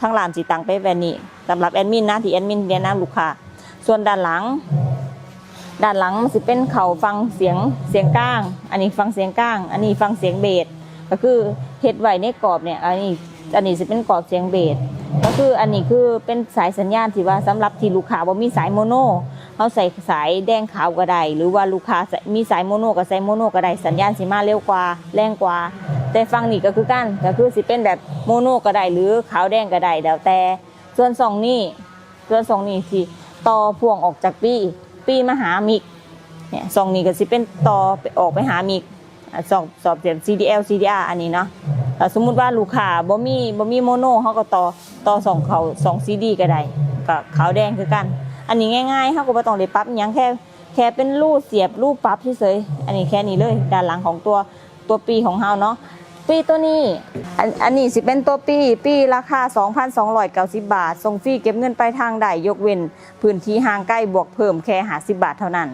ທາງຮ້ານຊິຕັ້ງໄປແບບນີ້ ສຳລັບແອດມິນນະ ທີ່ແອດມິນແນະນຳລູກຄ້າ. ສ່ວນດ້ານຫຼັງ ດ້ານຫຼັງມັນຊິເປັນເຂົ້າຝັ່ງສຽງ ສຽງກາງ ອັນນີ້ຝັ່ງສຽງກາງ ອັນນີ້ຝັ່ງສຽງເບສ ກໍຄືເຮັດໄວ້ໃນກອບນີ້ ອັນນີ້ ອັນນີ້ຊິເປັນກອບສຽງເບສ ກໍຄືອັນນີ້ຄືເປັນສາຍສັນຍານທີ່ວ່າສຳລັບທີ່ລູກຄ້າບໍ່ມີສາຍໂມໂນ ເຮົາໃສ່ສາຍແດງຂາວກໍໄດ້ ຫຼືວ່າລູກຄ້າໃສ່ ມີສາຍໂມໂນກໍໃສ່ໂມໂນກໍໄດ້ ສັນຍານຊິມາເລັວກວ່າ ແຮງກວ່າ. ແຕ່ຝັ່ງນີ້ກໍຄືກັນ ກໍຄືຊິເປັນແບບໂມໂນກໍໄດ້ ຫຼືຂາວແດງກໍໄດ້ ແລ້ວແຕ່. ສ່ວນຊ່ອງນີ້ ສ່ວນຊ່ອງນີ້ຊິຕໍ່ພວງອອກຈາກປີ ປີມາຫາມິກ ນີ້ ຊ່ອງນີ້ກໍຊິເປັນຕໍ່ໄປ ອອກໄປຫາມິກ ອ່າ ຊ່ອງສອບສຽງ ຊີດີແອລ ຊີດີອາ ອັນນີ້ເນາະ. ຖ້າສົມມຸດວ່າລູກຄ້າບໍ່ມີ ບໍ່ມີໂມໂນ ເຮົາກໍຕໍ່ ຕໍ່ຊ່ອງເຂົ້າ ຊ່ອງຊີດີກໍໄດ້ ກໍຂາວແດງຄືກັນ. ອັນນີ້ງ່າຍໆ ເຮົາກໍບໍ່ຕ້ອງໄດ້ປັບອີ່ຫຍັງ ແຄ່ ແຄ່ເປັນຮູສຽບ ຮູປັບເສຍໆ. ອັນນີ້ແຄ່ນີ້ເລີຍ ດ້ານຫຼັງຂອງຕົວ ຕົວປີຂອງເຮົາເນາະ. ປີຕົວນີ້ ອັນ ອັນນີ້ຊິເປັນຕົວປີ ປີລາຄາສອງພັນສອງຮ້ອຍເກົ້າສິບບາດ ສົ່ງຟຣີເກັບເງິນປາຍທາງໄດ້ ຍົກເວັ້ນພື້ນທີ່ຫ່າງໄກ ບວກເພີ່ມແຄ່ຫ້າສິບບາດເທົ່ານັ້ນ.